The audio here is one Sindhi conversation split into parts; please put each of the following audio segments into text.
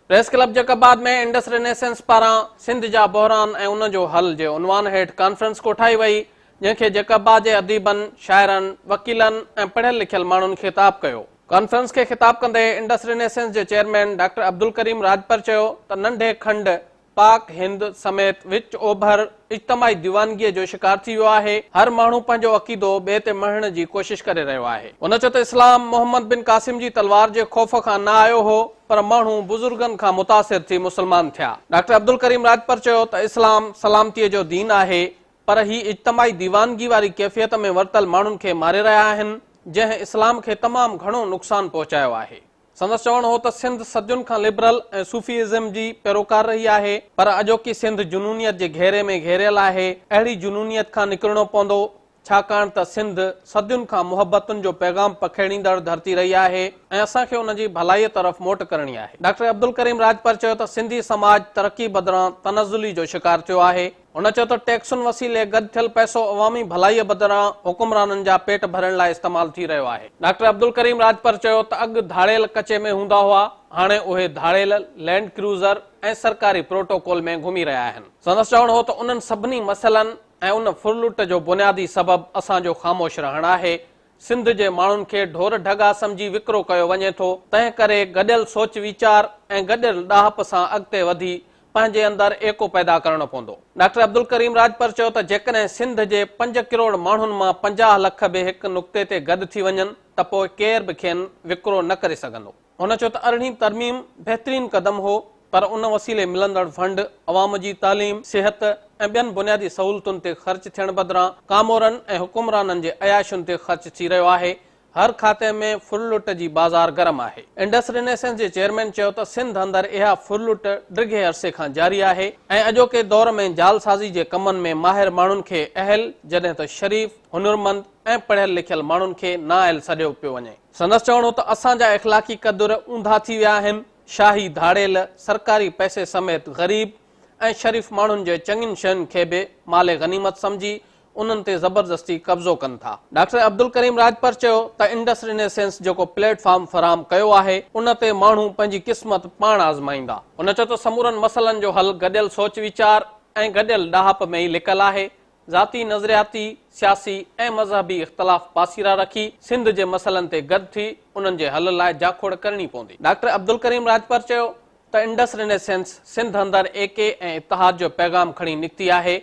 Press club Jacobabad ۾ Indus Renaissance پاران سنڌ جا بحران ۽ ان جو حل جي عنوان هيٺ ڪانفرنس ڪوٺائي وئي، جنهن کي جيڪب آباد جي اديبن، شاعرن، وڪيلن ۽ پڙهيل لکيل ماڻهن خطاب ڪيو. ڪانفرنس کي خطاب ڪندي انڊس رينيسنس جي چيئرمين ڊاڪٽر عبدالڪريم راڄپر چيو ته ننڍي کنڊ پاڪ هند سميت وچ اوڀر اجتماعي ديوانگيء جو شڪار ٿي ويو آهي، هر ماڻهو پنهنجو عقيدو ٻئي تي مڙهڻ جي ڪوشش ڪري رهيو آهي. هن چيو ته اسلام محمد بن قاسم جي تلوار جي خوف کان نه آيو هو پر ماڻهو بزرگن کان متاثر ٿي مسلمان ٿيا. ڊاڪٽر عبدالڪريم راڄپر چيو ته اسلام سلامتيء جو دين آهي پر هي اجتماعي ديوانگي واري ڪيفيت ۾ ورتل ماڻهن کي ماري رهيا آهن جنهن اسلام کي تمام گهڻو نقصان پهچايو آهي. سندس چوڻ هو ته سنڌ صدين کان لبرل ۽ صوفي ازم جي پيروڪار رهي آهي پر اڄوڪي سنڌ جنونيت جي گهيري ۾ گهيريل آهي، اهڙي جنونيت کان نڪرڻو پوندو ڇاڪاڻ ته سنڌ صدين کان محبتن جو پيغام پکيڙيندڙ ڌرتي رهي آهي ۽ اسان کي ان جي ڀلائيء طرف موٽ ڪرڻي آهي. ڊاڪٽر عبدالڪريم راڄپر چيو ته سنڌي سماج ترقي بدران تنزلي جو شڪار ٿيو آهي. هن چيو ته ٽيڪسن وسيلي گڏ ٿيل پئسو عوامي ڀلائيء بدران حڪمرانن جا پيٽ ڀرڻ لاء استعمال ٿي رهيو آهي. ڊاڪٽر عبدالڪريم راڄپر چيو ته اڳ ڌاڙيل ڪچي ۾ هوندا هئا، هاڻي اهي ڌاڙيل لينڊ ڪروزر ۽ سرڪاري پروٽوڪول ۾ گهمي رهيا آهن. سندس چوڻ هو ته انهن سڀني مسئلن ۽ ان ڦرلٽ جو بنيادي سبب اسان جو خاموش رهڻ آهي، سنڌ جي ماڻهن کي ڍور ڍڳا سمجهي وڪرو ڪيو وڃي ٿو، تنهن ڪري گڏيل سوچ ويچار ۽ گڏيل ڏاهپ سان اڳتي وڌي پنهنجي اندر ايڪو پيدا ڪرڻو پوندو. ڊاڪٽر عبدالڪريم راڄپر چيو ته جيڪڏهن سنڌ جي پنج ڪروڙ ماڻهن مان 50 لک به هڪ نقطي تي گڏ ٿي وڃن ته پوء ڪير به کين وڪرو نه ڪري سگهندو. هن چيو ته ارڙهين ترميم بهترين قدم هو پر ان وسيلي ملندڙ فنڊ عوام جي تعليم، صحت ۽ ٻين بنيادي سهولتن تي خرچ ٿيڻ بدران ڪامورن ۽ حڪمرانن جي عياشين تي خرچ ٿي رهيو آهي، هر کاتي ۾ ڦرلٽ جي بازار گرم آهي. انڊس رينيسنس جي چيئرمين چيو ته سنڌ اندر اها ڦرلٽ ڊگهي عرصي کان جاري آهي ۽ اڄوڪي دور ۾ جعلسازي جي ڪمن ۾ ماهر ماڻهن کي اهل جڏهن ته شريف، هنرمند ۽ پڙهيل لکيل ماڻهن کي نااهل سڏيو پيو وڃي. سندس چوڻ هو ته اسان جا اخلاقي قدر اونڌا ٿي ويا آهن، شاهي ڌاڙيل سرڪاري پئسي سميت غريب ۽ شريف ماڻهن جي چڱين شين کي به مال غنيمت سمجهي انهن تي زبردستي قبضو ڪن ٿا. ڊاڪٽر عبدالڪريم راڄپر چيو ته انڊس رينيسنس جيڪو پليٽ فارم فراهم ڪيو آهي ان تي ماڻهو پنهنجي قسمت پاڻ آزمائيندا. هن چيو ته سمورن مسئلن جو حل گڏيل سوچ ويچار ۽ گڏيل ڏاهپ ۾ ئي لڪل آهي، ذاتي نظرياتي، سياسي ۽ مذهبي اختلاف پاسيرا رکي سنڌ جي مسئلن تي گڏ ٿي انهن جي حل لاء جاکوڙ ڪرڻي پوندي. ڊاڪٽر عبدالڪريم راڄپر چيو ته انڊس رينيسنس سنڌ اندر ايڪي ۽ اتحاد جو پيغام کڻي نڪتي آهي،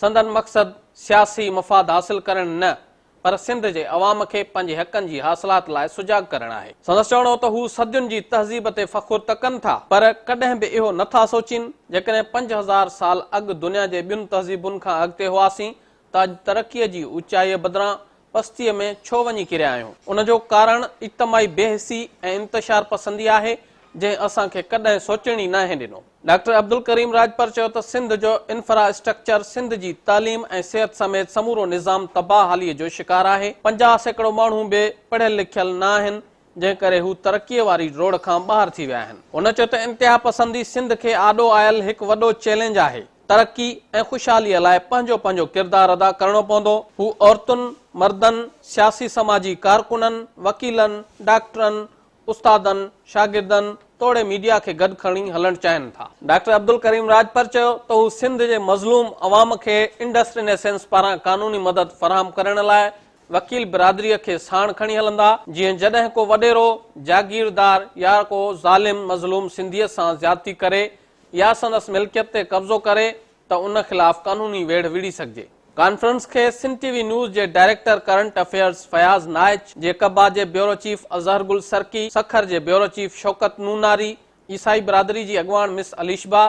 سندن مقصد سياسي مفاد حاصل ڪرڻ نه پر سنڌ جي عوام کي پنهنجي حقن جي حاصلات لاء سجاڳ ڪرڻ آهي. سندس چوڻ هو ته هو صدين جي تهذيب تي فخر ته ڪن ٿا پر ڪڏهن به اهو نه ٿا سوچين جيڪڏهن 5000 سال اڳ دنيا جي ٻين تهذيبن کان اڳتي هئاسين ته اڄ ترقيء جي اوچائيء بدران پستيء ۾ ڇو وڃي ڪريا آهيون؟ ان جو ڪارڻ اجتماعي بي حسي ۽ انتشار پسندي آهي، جنهن اسان کي ڪڏهن سوچڻ ئي ناهي ڏنو. ڊاڪٽر عبدالڪريم راڄپر چيو ته سنڌ جو انفرا اسٽرڪچر، سنڌ جي تعليم ۽ صحت سميت سمورو نظام تباهه حاليء جو شڪار آهي، 50% ماڻهو به پڙهيل لکيل نه آهن، جنهن ڪري هو ترقيء واري ڊوڙ کان ٻاهر ٿي ويا آهن. هن چيو ته انتهاپسندي سنڌ کي آڏو آيل هڪ وڏو چئلينج آهي. ترقي ۽ خوشحاليء لاء پنهنجو پنهنجو ڪردار ادا ڪرڻو پوندو. هو عورتن، مردن، سياسي سماجي ڪارڪنن، وڪيلن، ڊاڪٽرن، استادن، شاگردن توڙي ميڊيا کي گڏ کڻي هلڻ چاهين ٿا. ڊاڪٽر عبدالڪريم راڄپر چيو ته هو سنڌ جي مظلوم عوام کي انڊس رينيسنس پاران قانوني مدد فراهم ڪرڻ لاء وڪيل برادريء کي ساڻ کڻي هلندا، جيئن جڏهن ڪو وڏيرو، جاگيردار يا ڪو ظالم مظلوم سنڌيء سان زيادتي ڪري يا سندس ملڪيت تي قبضو ڪري ته ان خلاف قانوني ويڙهه وڙهي سگهجي. ڪانفرنس کي سنڌ ٽي وي نيوز جي director current affairs Fayaz Naich, Jacobabad جي بيورو چيف اظهر گل سرڪي، سکر جي بيورو چيف شوڪت نوناري، عيسائي برادري جي اڳواڻ مس اليشبا،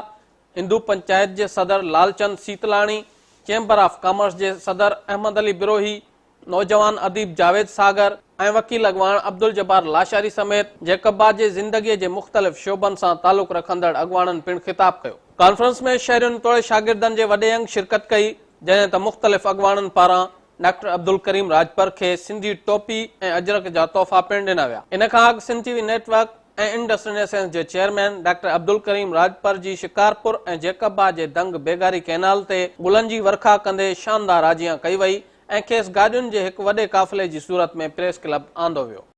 هندو پنچائت جي صدر Lalchand Sitlani, chamber of commerce جي صدر احمد علي بروهي، نوجوان اديب جاويد ساگر ۽ وڪيل اڳواڻ عبدالجبار لاشاري سميت جيڪب آباد جي زندگي جي مختلف شعبن سان تعلق رکندڙ اڳواڻن پڻ خطاب ڪيو. ڪانفرنس ۾ شهرين توڙي شاگردن جي وڏي انگ شرڪت ڪئي، جڏهن ته مختلف اڳواڻن پاران ڊاڪٽر عبدالڪريم راڄپر کي سنڌي ٽوپي ۽ اجرڪ جا تحفا پڻ ڏنا ويا. ان کان اڳ Sindh T V network ۽ Indus Renaissance جي چيئرمين ڊاڪٽر عبدالڪريم راڄپر جي شڪارپور ۽ جيڪب آباد جي دنگ بيگاري ڪئنال تي گلن جي ورکا ڪندي شاندار آجيان ڪئي وئي ۽ کيس گاڏين جي هڪ وڏي قافلي جي صورت ۾ پريس ڪلب آندو ويو.